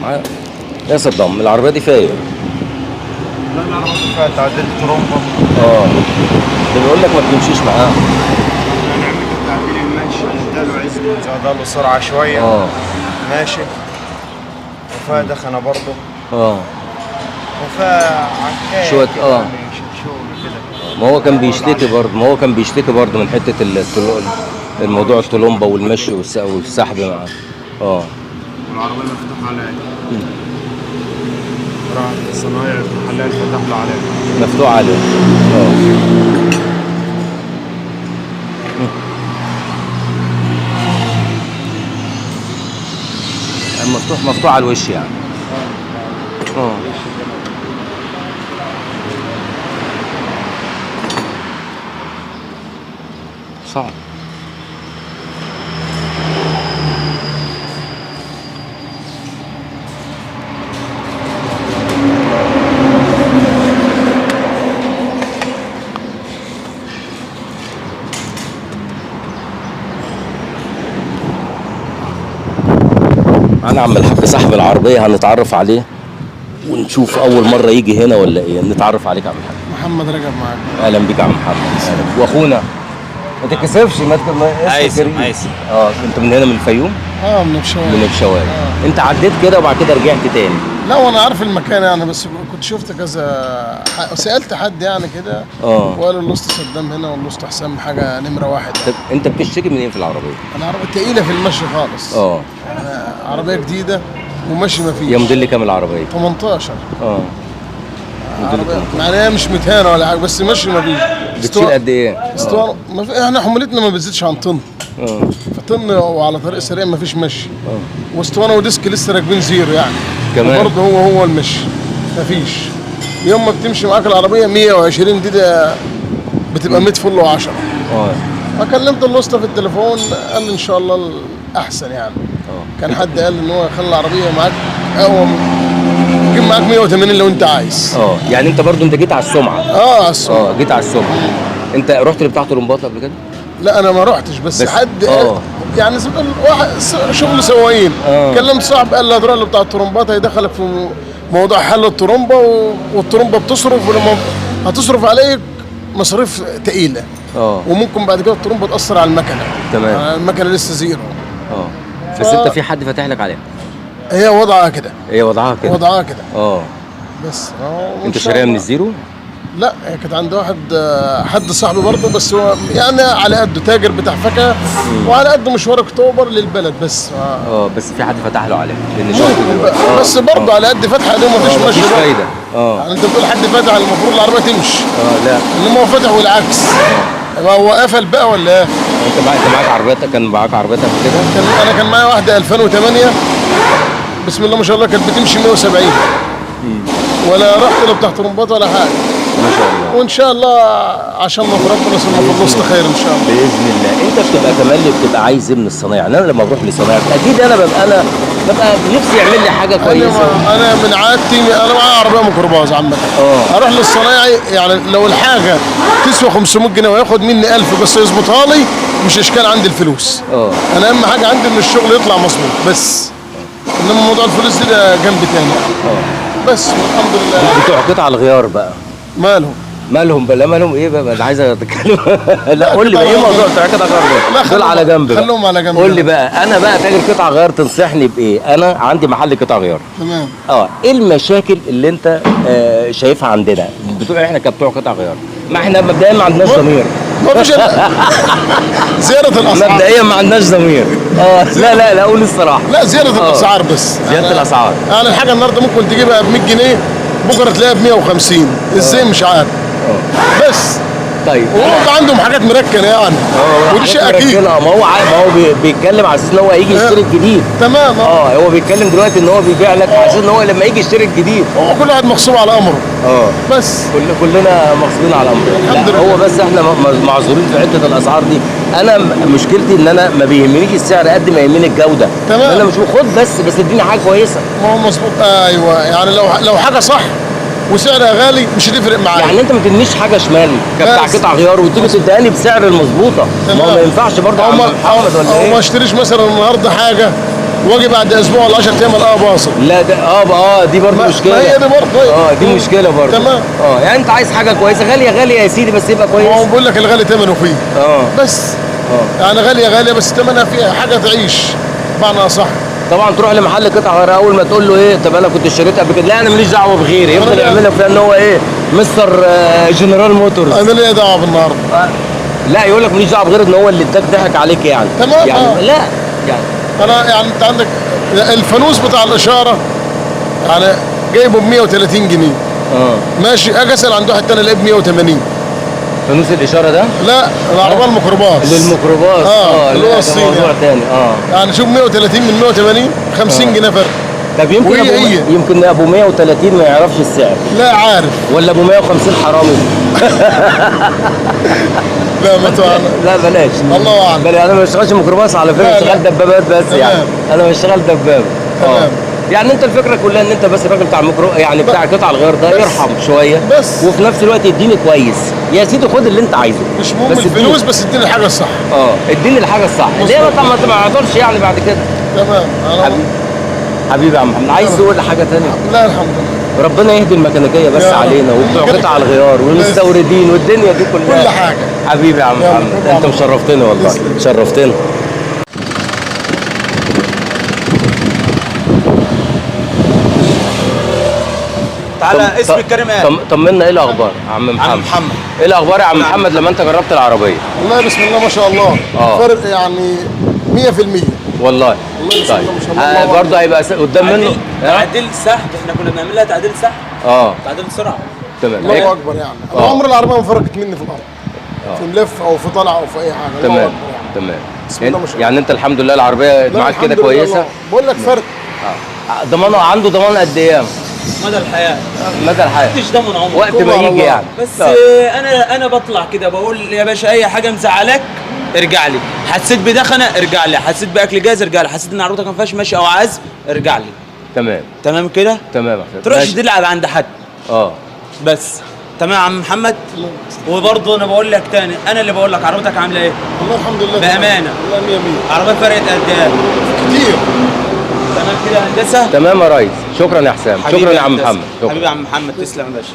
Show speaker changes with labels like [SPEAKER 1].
[SPEAKER 1] معايا يا صدام. العربية دي فيها ايه؟
[SPEAKER 2] لا العربية فيها تعديل ترومبا.
[SPEAKER 1] ده بيقول لك ما بتمشيش معاه.
[SPEAKER 2] هنعمل له تعديل المشي، نديله عزم، نزود له سرعة شوية. ماشي. وفيها دخنه برضه. وفيها عكايه
[SPEAKER 1] شوية.
[SPEAKER 2] شغل كده.
[SPEAKER 1] ما هو كان بيشتكي برضه، ما هو كان بيشتكي برضه من حتة الموضوع الطلمبه والمشي والسحب معاه.
[SPEAKER 2] والعربية مفتوحة عليها. راح الصنايعي الحلال فتح له عليها.
[SPEAKER 1] مفتوح عليه. مفتوح على الوش يعني. صعب. انا عم الحاج صاحب العربية هنتعرف عليه ونشوف اول مرة يجي هنا ولا ايه. نتعرف عليك يا عم الحاج.
[SPEAKER 3] محمد رجب معاك.
[SPEAKER 1] اهلا بيك يا عم محمد. واخونا ما تتكسفش، ما
[SPEAKER 4] ايسم ايسم.
[SPEAKER 1] انت من هنا من الفيوم؟
[SPEAKER 3] من بشوارع.
[SPEAKER 1] من بشوارع. انت عديت كده وبعد كده رجعت تاني؟
[SPEAKER 3] لا وانا عارف المكان يعني، بس كنت شفت كذا، سالت حد يعني كده. وقالوا الاسطى صدام هنا والاسطى حسام حاجة نمره واحد.
[SPEAKER 1] طب انت بتشتكي من ايه في العربية؟
[SPEAKER 3] انا عربية تقيلة في المشي خالص. يعني عربية جديدة ومشي ما فيش.
[SPEAKER 1] يا موديل كام العربية؟
[SPEAKER 3] 18. عربية معناها مش متهانه ولا حاجة، بس مشي ما فيش.
[SPEAKER 1] بتشيل قد ايه؟
[SPEAKER 3] اسطوانة ما في، احنا حمولتنا ما بتزيدش عن طن. فطن وعلى طريق سريع ما فيش مشي. واسطوانه و disc لسه راكبين zero يعني.
[SPEAKER 1] كمان
[SPEAKER 3] برضه هو المشي ما فيش. يوم ما بتمشي معاك العربية 120 دي ده بتبقى 100 فل و10. فكلمت الاسطى في التليفون قال لي ان شاء الله الاحسن يعني. كان حد قال ان هو يخلي العربية معاك اقوى، تجيب معاك 180 لو انت عايز.
[SPEAKER 1] يعني انت برضو انت جيت على السمعة.
[SPEAKER 3] على السمعة.
[SPEAKER 1] جيت على السمعة. انت رحت لبتاع طرمبات قبل كده؟
[SPEAKER 3] لا انا ما رحتش، بس حد يعني زي ما تقول واحد شغل سواقين. كلمت صاحب قال لي هتروح لبتاع الطرمبات هيدخلك في موضوع حل الطرمبه، والطرمبه بتصرف، ولما هتصرف عليك مصاريف تقيلة. وممكن بعد كده الطرمبه تاثر على المكنه.
[SPEAKER 1] تمام.
[SPEAKER 3] المكنه لسه zero.
[SPEAKER 1] بس انت في حد فاتح لك عليها؟
[SPEAKER 3] هي وضعها كده.
[SPEAKER 1] هي وضعها كده.
[SPEAKER 3] وضعها كده. بس
[SPEAKER 1] انت شاريها من ال zero؟
[SPEAKER 3] لا هي كانت عند واحد حد صاحبي برضه، بس هو يعني على قده تاجر بتاع فاكهة وعلى قد مشوار اكتوبر للبلد بس.
[SPEAKER 1] بس في حد فتح له عليها لان شفته دلوقتي.
[SPEAKER 3] بس برضه على قد فتحه دي مفيش مشي،
[SPEAKER 1] مفيش فايده.
[SPEAKER 3] يعني انت بتقول حد فتح المفروض العربية تمشي.
[SPEAKER 1] لا
[SPEAKER 3] انما هو فتح والعكس. هو قفل بقى ولا ايه؟
[SPEAKER 1] انت معاك عربيتك؟ كان معاك عربيتك كده؟
[SPEAKER 3] انا كان معايا واحدة 2008 بسم الله ما شاء الله كانت بتمشي 170. ولا رحت لا بتاع طرمبات ولا حاجة.
[SPEAKER 1] ما شاء الله.
[SPEAKER 3] وان شاء الله عشان ربنا ثم في الوسط خير ان شاء الله.
[SPEAKER 1] باذن الله. انت بتبقى كمان اللي بتبقى عايز ايه من الصنايعي؟ يعني انا لما بروح لصنايعي اكيد انا ببقى نفسي يعمل لي حاجة كويسة.
[SPEAKER 3] انا من عادتي انا معايا عربية ميكروباص عامة. اروح للصنايعي يعني لو الحاجة تسوى 500 جنيه وياخد مني 1000 بس يظبطها لي، مش اشكال عندي الفلوس. انا اهم حاجة عندي ان الشغل يطلع مظبوط بس. انما موضوع الفلوس دي ده جنب تاني. بس والحمد لله.
[SPEAKER 1] بتوع قطع الغيار بقى
[SPEAKER 3] مالهم؟
[SPEAKER 1] مالهم بقى؟ لا مالهم ايه بقى؟ انا عايز اتكلم. لا قول لي بقى ايه موضوع بتاع قطع غيار ده؟ دول على جنب بقى.
[SPEAKER 3] خلوهم على جنب.
[SPEAKER 1] قول لي بقى، انا بقى تاجر قطع غيار تنصحني بايه؟ انا عندي محل قطع غيار.
[SPEAKER 3] تمام.
[SPEAKER 1] ايه المشاكل اللي انت شايفها عندنا بتوع احنا كبتوع قطع غيار؟ ما احنا مبدئيا ما عندناش ضمير.
[SPEAKER 3] ما فيش زيادة الاسعار.
[SPEAKER 1] مبدئيا ما عندناش ضمير. لا لا لا قول الصراحة.
[SPEAKER 3] لا زيادة الاسعار بس.
[SPEAKER 1] زيادة الاسعار.
[SPEAKER 3] يعني الحاجة النهارده ممكن تجيبها ب 100 جنيه بكره تلاقيها ب 150، ازاي مش عارف. بس
[SPEAKER 1] طيب
[SPEAKER 3] وهو عندهم حاجات مركنه يعني. ودي شيء اكيد.
[SPEAKER 1] ما هو بيتكلم على اساس ان هو هيجي يشتري الجديد.
[SPEAKER 3] تمام.
[SPEAKER 1] هو بيتكلم دلوقتي ان هو بيبيع لك على اساس ان هو لما يجي يشتري الجديد.
[SPEAKER 3] هو كل واحد مغصوب على امره. بس
[SPEAKER 1] كلنا مغصوبين على امره. لا هو بس احنا معذورين في حتة الاسعار دي. انا مشكلتي ان انا ما بيهمنيش السعر قد ما يهمني الجودة.
[SPEAKER 3] تمام.
[SPEAKER 1] انا مش خد بس اديني حاجة كويسة.
[SPEAKER 3] ما هو مظبوط. ايوه يعني لو حاجة صح وسعرها غالي مش هتفرق معايا.
[SPEAKER 1] يعني انت ما تدينيش حاجة شمال كبتاع قطع غيار وتيجي تديها لي بسعر المظبوطه. ما هو ما ينفعش برضه. عم محمد ولا ايه؟
[SPEAKER 3] او ما اشتريش مثلا النهارده حاجة واجي بعد اسبوع ولا 10 ايام الاقيها باظت.
[SPEAKER 1] لا ده دي برضه مشكلة.
[SPEAKER 3] ما هي دي برضه
[SPEAKER 1] دي مشكلة برضه.
[SPEAKER 3] تمام.
[SPEAKER 1] يعني انت عايز حاجة كويسة، غالية غالية يا سيدي بس يبقى كويس.
[SPEAKER 3] هو بيقول لك الغالي ثمنه فيه. بس يعني غالية غالية بس ثمنها فيها حاجة تعيش بمعنى اصح.
[SPEAKER 1] طبعا تروح لمحل قطع غيار اول ما تقول له ايه، طب انا كنت اشتريت قبل كده، لا انا ماليش دعوه بغيري، يفضل يعمل لك فيها ان هو ايه، مستر جنرال موتورز.
[SPEAKER 3] انا ليا دعوه بالنهارده.
[SPEAKER 1] لا يقول لك ماليش دعوه بغيره، ان هو اللي اداك ضحك عليك يعني.
[SPEAKER 3] تمام.
[SPEAKER 1] يعني لا يعني
[SPEAKER 3] انا يعني انت عندك الفانوس بتاع الاشارة يعني جايبه ب 130 جنيه. ماشي، اجي اسال عند واحد تاني الاقيه ب 180.
[SPEAKER 1] فانوس الاشارة ده؟
[SPEAKER 3] لا العربية الميكروباص.
[SPEAKER 1] للميكروباص.
[SPEAKER 3] اللي هو الصيني
[SPEAKER 1] موضوع تاني.
[SPEAKER 3] يعني شوف 130 من 180 50 جنيه فرق.
[SPEAKER 1] طب يمكن يمكن ابو 130 ما يعرفش السعر.
[SPEAKER 3] لا عارف.
[SPEAKER 1] ولا ابو 150 حرامي.
[SPEAKER 3] لا ما تعرف.
[SPEAKER 1] لا بلاش.
[SPEAKER 3] الله اعلم.
[SPEAKER 1] بلاش، انا ما بشتغلش ميكروباص على فكرة، بشتغل دبابات بس يعني. انا بشتغل دبابة.
[SPEAKER 3] تمام.
[SPEAKER 1] يعني انت الفكرة كلها ان انت بس الراجل بتاع الميكرو يعني بتاع قطع الغيار ده يرحم شوية
[SPEAKER 3] بس،
[SPEAKER 1] وفي نفس الوقت يديني كويس. يا سيدي خد اللي انت عايزه،
[SPEAKER 3] مش مهم الفلوس، بس اديني الحاجة الصح.
[SPEAKER 1] اديني الحاجة الصح. ليه ما اعذرش يعني بعد كده.
[SPEAKER 3] تمام.
[SPEAKER 1] حبيبي يا عم محمد، عايز تقول حاجة ثانية؟
[SPEAKER 3] لا الحمد لله.
[SPEAKER 1] ربنا يهدي الميكانيكية بس علينا وبتوع قطع الغيار والمستوردين والدنيا دي كلها،
[SPEAKER 3] كل حاجة.
[SPEAKER 1] حبيبي يا عم محمد، انت مشرفتنا والله، شرفتنا.
[SPEAKER 4] تعالى اسم الكريم ايه؟
[SPEAKER 1] طمنا، ايه الاخبار يا عم محمد؟
[SPEAKER 4] عم محمد
[SPEAKER 1] ايه الاخبار يا عم محمد لما انت جربت العربية؟
[SPEAKER 3] والله بسم الله ما شاء الله، فرق يعني 100%
[SPEAKER 1] والله. طيب برضه هيبقى قدام منه
[SPEAKER 4] تعديل سحب، احنا كنا بنعمل لها تعديل سحب، تعديل سرعة.
[SPEAKER 1] تمام.
[SPEAKER 3] الله اكبر يعني. انا عمر العربية ما فرقت مني في الارض، في ملف او في طلعه او في اي حاجة.
[SPEAKER 1] تمام تمام. يعني انت الحمد لله العربية معاك كده كويسة.
[SPEAKER 3] بقول لك فرق.
[SPEAKER 1] ضمانه عنده ضمان قد ايه؟
[SPEAKER 4] مدى الحياة.
[SPEAKER 1] مدى الحياة.
[SPEAKER 4] مفيش ضمن عمر
[SPEAKER 1] وقت ما يجي يعني.
[SPEAKER 4] بس انا بطلع كده بقول يا باشا اي حاجة مزعلاك ارجع لي، حسيت بدخنه ارجع لي، حسيت باكل جاهز ارجع لي، حسيت ان عربيتك ما فيهاش ماشي او عزم ارجع لي.
[SPEAKER 1] تمام
[SPEAKER 4] تمام كده؟
[SPEAKER 1] تمام.
[SPEAKER 4] تروحش تلعب عند حد. بس تمام يا عم محمد. وبرضه انا بقول لك تاني، انا اللي بقول لك عربيتك عامله ايه؟
[SPEAKER 3] والله الحمد لله
[SPEAKER 4] بامانه.
[SPEAKER 3] والله 100 100.
[SPEAKER 4] عربية فرقت قد ايه؟
[SPEAKER 3] كتير.
[SPEAKER 4] تمام كده يا هندسة؟
[SPEAKER 1] تمام يا ريس، شكرا يا حسام، شكرا يا عم محمد.
[SPEAKER 4] حبيبي يا عم محمد، تسلم يا باشا.